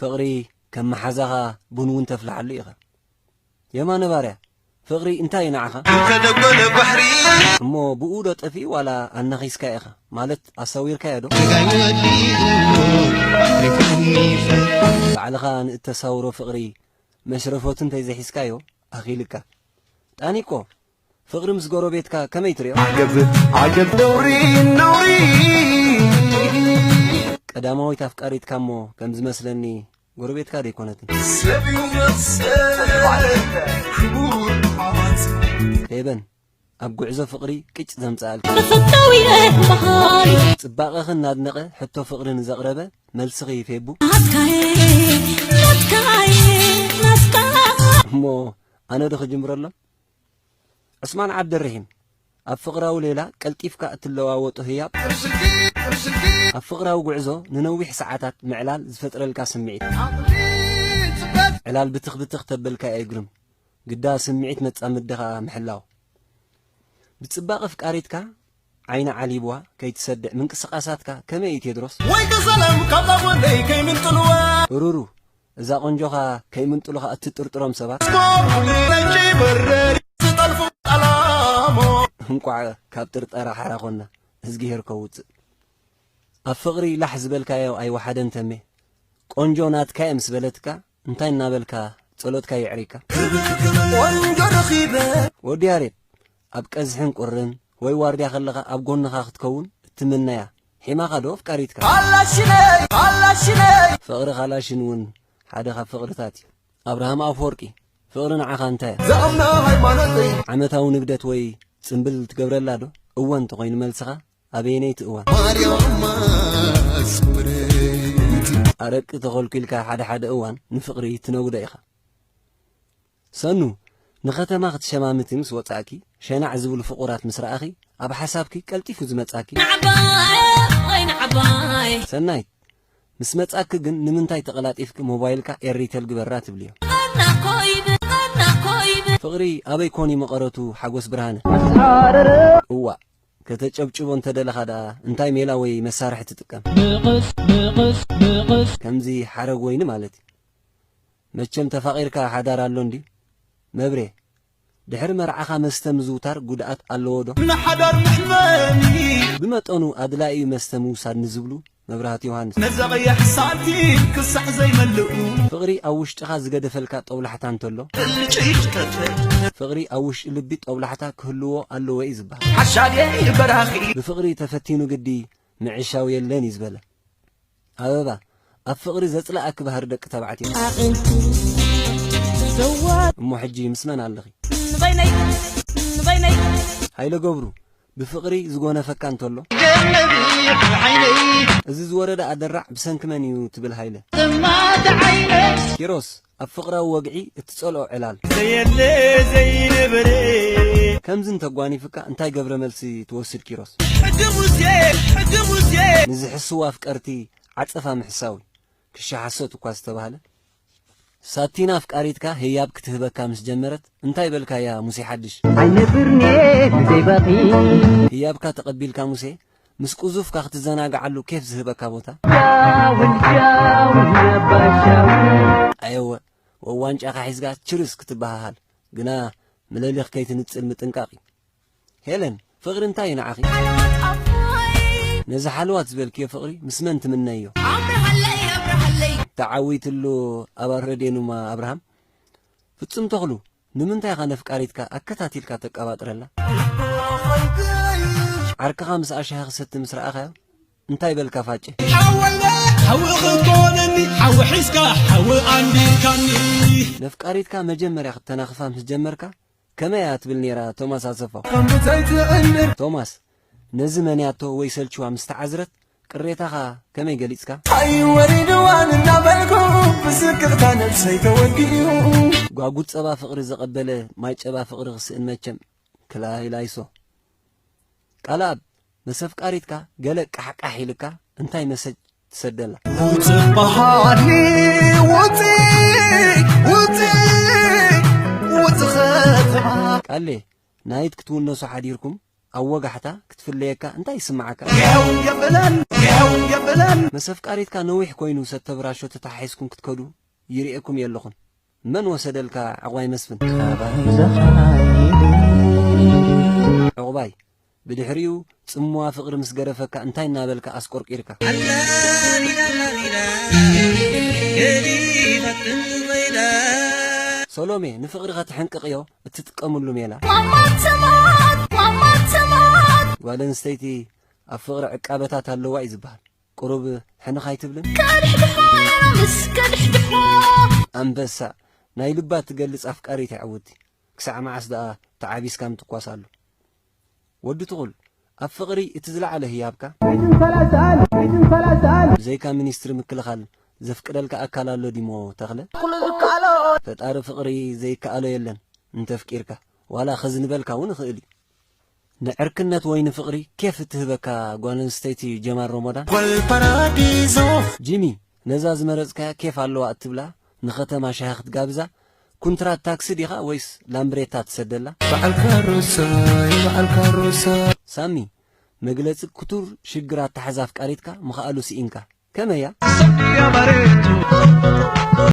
ፍቕሪ ከም መሓዛኻ ቡን እውን ተፍልሓሉ ኢኻ። የማነ ባርያ፣ ፍቕሪ እንታይ እዩ ንዓኻ? እንተ ደጎለ ባሕሪ። እሞ ብኡ ዶ ጠፊኡ ዋላ ኣናኺስካ ኢኻ? ማለት ኣሳዊርካዮ ዶ? ባዕልኻ ንእተሳውሮ ፍቕሪ መሽረፈቱ እንተዘይሒዝካዮ ኣኺልካ። ጣኒቆ፣ ፍቕሪ ምስ ጎረቤትካ ከመይ ትሪኦ? ዓገብ፣ ዓገብ ነውሪ፣ ነውሪ። ቀዳማዊት ኣፍቃሪትካ እሞ ከም ዝመስለኒ ጎረቤትካ ደይኮነትን። ሰብ እዩ መሰል ክቡር ዓወት። ፌበን፣ ኣብ ጉዕዞ ፍቕሪ ቅጭ ዘምጽኣልካ። ተፈታዊ እየ መሃሪ። ጽባቐኺ እናድነቐ ሕቶ ፍቕሪ ንዘቕረበ መልስኺ ፌቡ። ናትካየ፣ ናትካየ፣ ናትካ። እሞ ኣነ ዶ ክጅምረሎም? ዑስማን ዓብደርሒም፣ ኣብ ፍቕራዊ ሌላ ቀልጢፍካ እትለዋወጦ ህያብ፣ ኣብ ፍቕራዊ ጉዕዞ ንነዊሕ ሰዓታት ምዕላል ዝፈጥረልካ ስምዒት። ዕላል ብትኽ ብትኽ ተበልካ ኣይግርም፣ ግዳ ስምዒት መጻምድኻ ምሕላው። ብጽባቐ ኣፍቃሪትካ ዓይና ዓሊብዋ ከይትሰድዕ ምንቅስቓሳትካ ከመይ እዩ ቴድሮስ? ወይ ተሰለም ካብዛ ጓለይ ከይምንጥልዋ። ሩሩ፣ እዛ ቆንጆኻ ከይምንጥሉኻ እትጥርጥሮም ሰባት። ስፖርት ለንጂ በረር ዝጠልፉ ጠላሞ። እንቋዕ ካብ ጥርጠራ ሓራ ኾንና፣ እዝግሄር ከውጽእ። ኣብ ፍቕሪ ላሕ ዝበልካዮ ኣይወሓደን ተሜ። ቆንጆ ናትካ'የ ምስ በለትካ፣ እንታይ እናበልካ ጸሎትካ የዕሪካ? ቆንጆ ረኺበ። ወዲ ያሬድ፣ ኣብ ቀዝሕን ቁርን ወይ ዋርድያ ከለኻ ኣብ ጎንኻ ክትከውን እትምነያ ሒማኻ ዶ ኣፍቃሪትካ? ካላሽነይ፣ ካላሽነይ። ፍቕሪ ካላሽን እውን ሓደ ካብ ፍቕርታት እዩ። ኣብርሃም ኣፈወርቂ፣ ፍቕሪ ንዓኻ እንታይ እያ? ዝኣምና ሃይማኖተይ። ዓመታዊ ንግደት ወይ ጽምብል ትገብረላ ዶ? እወ እንተኾይኑ መልስኻ፣ ኣበየነይቲ እዋን? ማርያም ኣስመረይቲ። ኣረቂ ተኾልኪልካ ሓደ ሓደ እዋን ንፍቕሪ ትነጉዶ ኢኻ። ሰኑ፣ ንኸተማ ክትሸማምቲ ምስ ወጻእኪ፣ ሸናዕ ዝብሉ ፍቑራት ምስ ረኣኺ፣ ኣብ ሓሳብኪ ቀልጢፉ ዝመጻኪ። ንዓባይ፣ ንዓባይ። ሰናይት፣ ምስ መጻኪ ግን ንምንታይ ተቐላጢፍኪ ሞባይልካ ኤሪተል ግበራ ትብልዮ? ኣናኮይብ፣ ኣናኮይብ። ፍቕሪ ኣበይ ኮን እዩ መቐረቱ ሓጎስ ብርሃነ? እዋእ፣ ከተጨብጭቦ እንተደለኻ ደኣ እንታይ ሜላ ወይ መሳርሒ ትጥቀም? ከምዚ ሓረግ ወይኒ ማለት እዩ። መቸም ተፋቒርካ ሓዳር ኣሎ እንድዩ? መብሬ፣ ድሕሪ መርዓኻ መስተ ምዝውታር ጉድኣት ኣለዎ ዶ? ንሓዳር መሕመኒ። ብመጠኑ ኣድላዪ እዩ መስተ ምውሳድ ንዝብሉ መብራህቲ ዮሃንስ። ነዛ ቀያሕ ሳንቲም ክሳዕ ዘይመልኡ። ፍቕሪ ኣብ ውሽጥኻ ዝገደፈልካ ጦብላሕታ እንተሎ። ብልጭ ይሽተት። ፍቕሪ ኣብ ውሽጢ ልቢ ጦብላሕታ ክህልዎ ኣለዎ እዩ ዝበሃል። ሓሻጌ በራኺ። ብፍቕሪ ተፈቲኑ ግዲ ምዕሻው የለን እዩ ዝበለ። ኣበባ፣ ኣብ ፍቕሪ ዘጽልኣኪ ባህሪ ደቂ ተባዕትዮ። ኣዒንቲ ዘዋ እሞ ሕጂ ምስ መን ኣለኺ? ንበይነይ፣ ንበይነይ። ሃይለ ገብሩ፣ ብፍቕሪ ዝጎነፈካ እንተሎ። ገለቢ ዓይነይ። እዚ ዝወረደ ኣደራዕ ብሰንኪ መን እዩ ትብል ሃይለ? ጥማት ዓይነይ። ኪሮስ፣ ኣብ ፍቕራዊ ወግዒ እትጸልኦ ዕላል። ዘየለ ዘይነበረ። ከምዚ እንተጓኒፍካ እንታይ ገብረ መልሲ ትወስድ ኪሮስ? ሕጊ ሙሴ፣ ሕጊ ሙሴ። ንዝሕስዉ ኣፍቀርቲ ዓጸፋ ምሕሳው እዩ። ክሻ ሓሶት እኳ ዝተባህለ። ሳቲና ኣፍቃሪትካ ህያብ ክትህበካ ምስ ጀመረት እንታይ በልካያ ሙሴ ሓድሽ? ዓይነ ብርኔ ብዘይባኺ። ህያብካ ተቐቢልካ ሙሴ ምስ ቁዙፍካ ክትዘናግዓሉ ኬፍ ዝህበካ ቦታ። ሻውን ሻውን ነባ ሻውን። ኣየወ፣ ወዋንጫኻ ሒዝካ ችርስ ክትበሃሃል። ግና ምለሊኽ ከይትንጽል ምጥንቃቕ እዩ። ሄለን፣ ፍቕሪ እንታይ እዩ ንዓኺ? ነዚ ሓልዋት ዝበልክዮ ፍቕሪ ምስ መን ትምነዮ? ኣብርሃለይ፣ ኣብርሃለይ። ተዓዊትሉ ኣባል ረድዮ ኑማ ኣብርሃም። ፍጹም ተኽሉ፣ ንምንታይ ኢኻ ነፍቃሪትካ ኣከታቲልካ ተቀባጥረላ? ዓርክኻ ምስኣ ሻሂ ክሰቲ ምስ ረኣኻዮ እንታይ በልካ ፋጨ? ሓወይነ ሓዊ ክትኮነኒ፣ ሓዊ ሒዝካ ሓዊ ኣንዲድካኒ። ነፍቃሪትካ መጀመርያ ክተናኽፋ ምስ ጀመርካ ከመይ እያ ትብል ነይራ ቶማስ ኣሰፋው? ከም ብዘይትእምር። ቶማስ፣ ነዚ መንያቶ ወይ ሰልችዋ ምስ ተዓዝረት ቅሬታኻ ከመይ ገሊጽካ? ኣይወሪድዋን እናበልኩ ብስቅቕታ ነብሰይ ተወዲኡ። ጓጉድ ጸባ ፍቕሪ ዘቐበለ ማይ ጨባ ፍቕሪ ክስእን መቸም ክላይላይሶ። ቃልኣብ፣ ምስ ኣፍቃሪትካ ገለ ቃሕቃሕ ኢልካ እንታይ መሰጅ ትሰደላ? ውጽእ በሃሊ፣ ውጽእ፣ ውጽእ፣ ውጽእ ኸተማ። ቃሌ፣ ናይት ክትውነሱ ሓዲርኩም ኣብ ወጋሕታ ክትፍለየካ እንታይ ይስምዓካ? ያው የብለን፣ ያው የብለን። ምስ ኣፍቃሪትካ ነዊሕ ኮይኑ ሰተብራሾ ተተሓሒዝኩም ክትከዱ ይርእየኩም የለኹን። መን ወሰደልካ ዕቑባይ መስፍን? ካባይ ዘኻይድ። ዕቑባይ፣ ብድሕሪኡ ጽምዋ ፍቕሪ ምስ ገረፈካ እንታይ እናበልካ ኣስቆርቂርካ? ሰሎሜ፣ ንፍቕሪ ኸትሕንቅቕዮ እትጥቀምሉ ሜላ። ጓል ኣንስተይቲ ኣብ ፍቕሪ ዕቃበታት ኣለዋ እዩ ዝበሃል። ቁሩብ ሕንኽ ኣይትብልን? ኣንበሳ፣ ናይ ልባ ትገልጽ ኣፍቃሪት እያ ዕውቲ። ክሳዕ መዓስ ደኣ ተዓቢስካ ምትኳስ ኣሎ? ወዲ ትኹል፣ ኣብ ፍቕሪ እቲ ዝለዓለ ህያብካ፣ ብዘይካ ሚኒስትሪ ምክልኻል ዘፍቅደልካ ኣካል ኣሎ ዲሞ ተኽለ? ፈጣሪ ፍቕሪ ዘይከኣሎ የለን። እንተፍቂርካ ዋላ ከዝንበልካ እውን ይኽእል እዩ። ንዕርክነት ወይ ንፍቕሪ ኬፍ እትህበካ ጓል ኣንስተይቲ ጀማል ሮሞዳን? ጓል ፓራዲዞ። ጂሚ፣ ነዛ ዝመረጽካያ ኬፍ ኣለዋ እትብላ ንኸተማ ሻሂ ክትጋብዛ ኩንትራት ታክሲ ዲኻ ወይስ ላምብሬታ ትሰደላ? በዓል ካሮሳይ፣ በዓል ካሮሳይ። ሳሚ፣ መግለጺ ክቱር ሽግር ኣተሓዛ ኣፍቃሪትካ ምኽኣሉ ስኢንካ። ከመይ እያ?